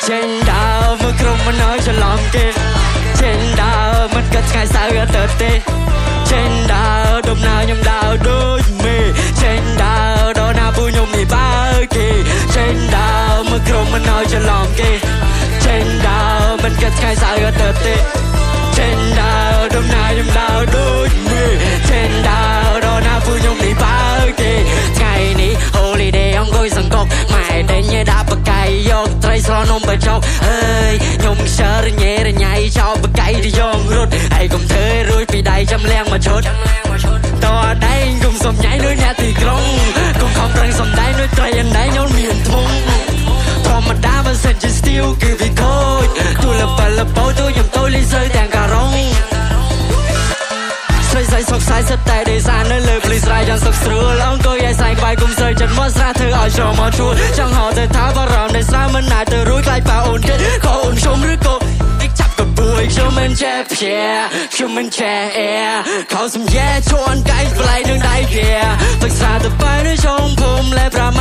ចេញដើរមើលក្រុមមិនឲ្យច្រឡំគេចេញដើរមិនគិតថ្ងៃសៅរ៍ទៅទេចេញដើរដំណើរខ្ញុំដើរដូចមេចេញដើរដល់ណាពួកខ្ញុំនេះបើគេចេញដើរមើលក្រុមមិនឲ្យច្រឡំគេចេញដើរមិនគិតថ្ងៃសៅរ៍ទៅទេចេញដើរដំណើរខ្ញុំដើរដូចមេចេញដើរដល់ណាពួកខ្ញុំនេះបើគេថ្ងៃនេះ holiday អង្គុយសង្កុកម៉ែដេញដាក់បកាយយកត្រីស្រនំបញ្ចុកអើយខ្ញុំខ្ជិលរញ៉េរញ៉ៃចោលបកាយទៅយងរត់ហើយកុំធ្វើរួចពីដៃចាំលៀងមកឈុតតអដែងកុំសំញ៉ៃដូចអ្នកទីក្រុងកុំខំប្រឹងសំដែងដូចត្រីអណ្ដែងញោមមានធ្មងធម្មតាបើសិនជា steel គឺវាខូចទូលបលបោទូខ្ញុំទៅលីសើទាំងការងស្រីស្រីសុកសាយសិតតែដេសានៅលើភ្លឺស្រែយ៉ាងសុខស្រួលអង្គុយឲ្យសែងក្បែរគុំស្រីចិត្តមកស្រាធ្វើឲ្យចូលមកជួលចង់ហៅទៅថាបារម្ភនៃស្រាមិនអាចទៅរួចខ្លាចប៉ាអូនគេខោអូនខ្ញុំឬក៏តិចចាប់កពួយខ្ញុំមិនចេះភែខ្ញុំមិនចេះអែខោសំយ៉ែជន់កៃប្លែកនឹងដៃគេទឹកស្រាទៅបែនៅចុងភូមិលែប្រា